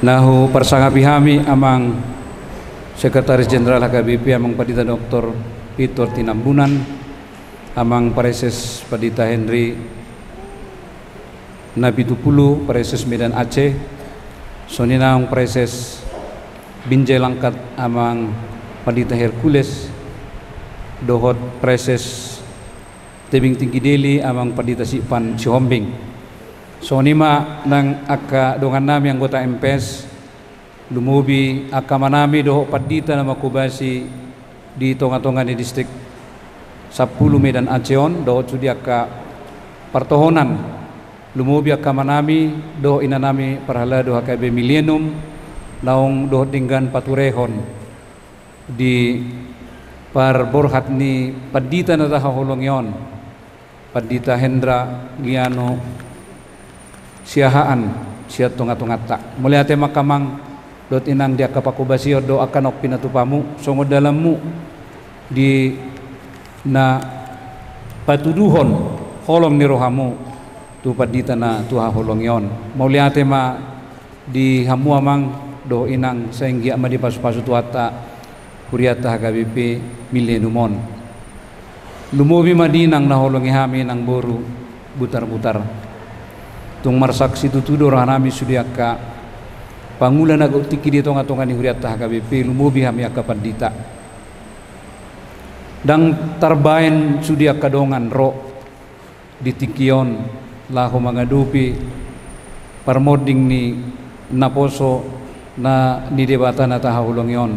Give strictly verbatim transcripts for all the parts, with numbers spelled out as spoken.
Na huparsangapi hami amang Sekretaris Jenderal H K B P, amang Pandita Doktor Victor Tinambunan, amang Praeses Pandita Henry Napitupulu, Praeses Medan Aceh, songon i nang Praeses Binjai Langkat, amang Pandita Hercules, dohot Praeses Tebing Tinggi Deli, amang Pandita Sipan Sihombing. Songon i ma nang angka dongannami anggota M P S, lumobi angka amanami dohot pandita na manghobasi di tonga-tonga ni distrik sampulu Medan Aceh on, dohot sude angka partohonan, lumobi angka amanami dohot inanami parhalado H K B P Millennium, naung dohot denggan paturehon di parborhat ni pandita na tahaholongi on, Pandita Hendra Liano Siahaan, sian tonga-tonganta. Mauliate ma angka amang dohot inang di angka panghobasion dohot angka naung pinatupamu songon dalanmu di na patuduhon holong ni rohamu tu pandita na tahaholongi on. Mauliate ma di hamu amang dohot inang, sai anggiat ma dipasu-pasu Tuhanta hurianta H K B P Millennium on. Lumobi ma di inang na holongi hami, inang boru Butarbutar. Tung marsak situtu do rohanami sude angka pangula na gok tingki di tonga-tonga ni hurianta H K B P, lumobi hami angka pandita. Ndang tarbaen sude angka dongan ro di tingki on laho mangadopi parmonding ni naposo na ni Debata na tahaholongi on.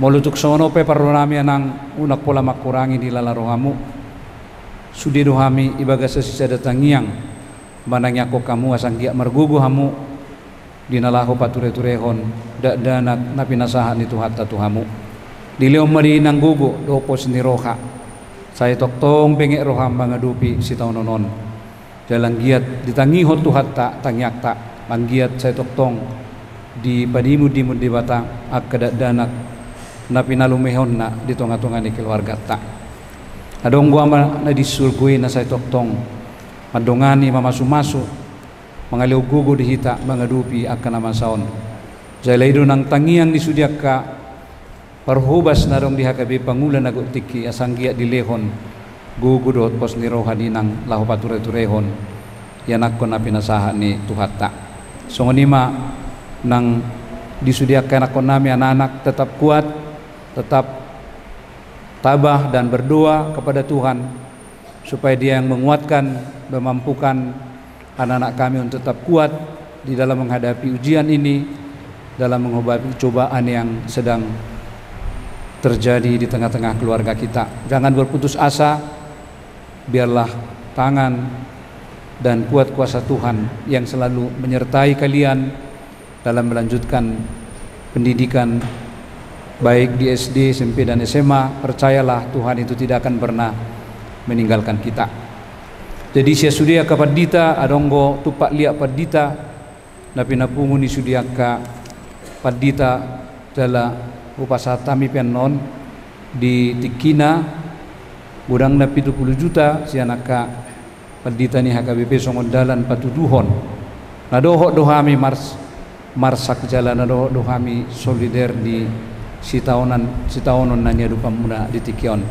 Molo tung songon on pe parrohanami, inang, unang pola mangkurangi dilala rohamu. Sude do hami di bagasan sisada tangiang manangiangkon hamu asa anggiat margogo hamu di na laho pature-turehon dakdanak na pinasahat ni Tuhanta tu hamu. Dilehon ma di inang gogo dohot pos ni roha, sai tongtong benget roham mangadopi sitaonon on. Jala anggiat ditangihon Tuhanta tangiangta, anggiat sai tongtong dipadimun-dimun Debata angka dakdanak na pinalumehonna di tonga-tonga ni keluarganta. Adong do Ama na di surgo i na sai tongtong mandongani, mamasu-masu, mangalehon gogo di hita mangadopi angka na masa on. Jala i do nang tangiang ni sude angka parhobas na adong di H K B P, pangula na gok tingki, asa anggiat dilehon gogo dohot pos ni roha di inang laho pature-turehon ianakhon na pinasahat ni Tuhanta. Songon i ma nang di sude angka ianakhonnami, anak-anak, tetap kuat, tetap tabah dan berdoa kepada Tuhan supaya Dia yang menguatkan, memampukan anak-anak kami untuk tetap kuat di dalam menghadapi ujian ini, dalam menghadapi cobaan yang sedang terjadi di tengah-tengah keluarga kita. Jangan berputus asa, biarlah tangan dan kuat kuasa Tuhan yang selalu menyertai kalian dalam melanjutkan pendidikan, baik di S D, S M P, dan S M A. Percayalah, Tuhan itu tidak akan pernah meninggalkan kita. Jadi, sian sude angka pandita, adong do tumpak liat pandita na pinapungu ni sude angka pandita, jala hupasahat hami pe annon di tingkina godangna pitu pulu juta sian angka pandita ni H K B P songon dalan patuduhon. Na dohot do hami mars-, marsak jala na dohot do hami solider di sitaonan, sitaonon na niadopanmuna di tingki on.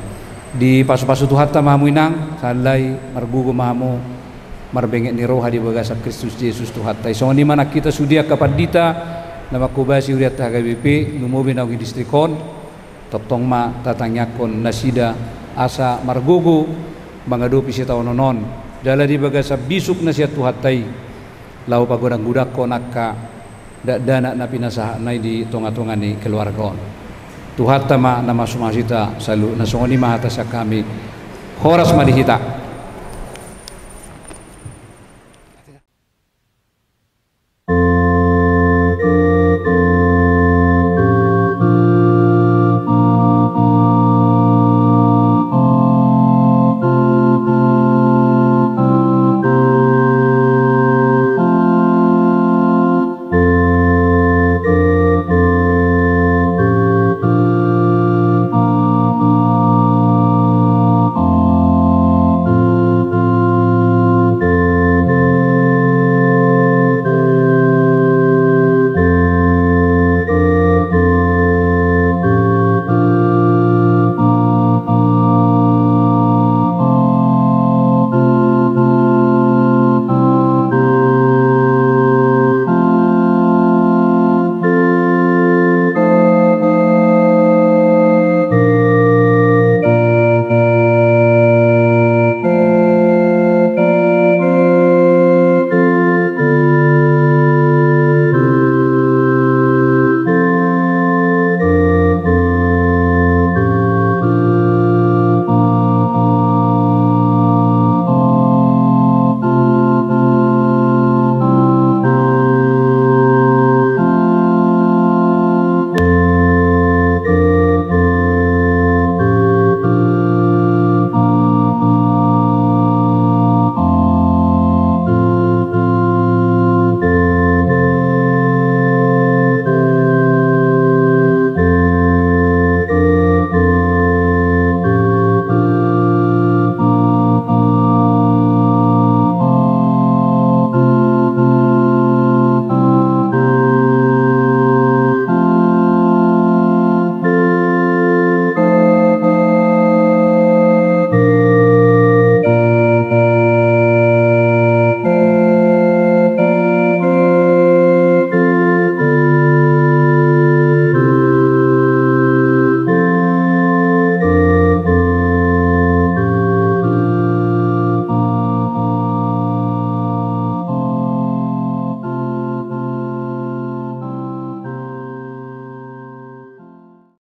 Dipasu-pasu Tuhanta ma hamu, inang, sahali margogo ma hamu marbenget ni roha di bagasan Kristus Jesus Tuhanta i. Songon i ma nang hita sude angka pandita na manghobasi hurianta H K B P, lumobi naung di distrik on, tongtong ma tatangiangkon nasida asa margogo mangadopi sitaonon on. Jala di bagasan bisuk na sian Tuhanta i, laho pagodang-godangkon angka dakdanak na pinasahatna i di tonga-tonga ni keluarga on. Tuhanta ma na masu-masu hita saluhutna. Songon i ma hata sian hami. Horas ma di hita.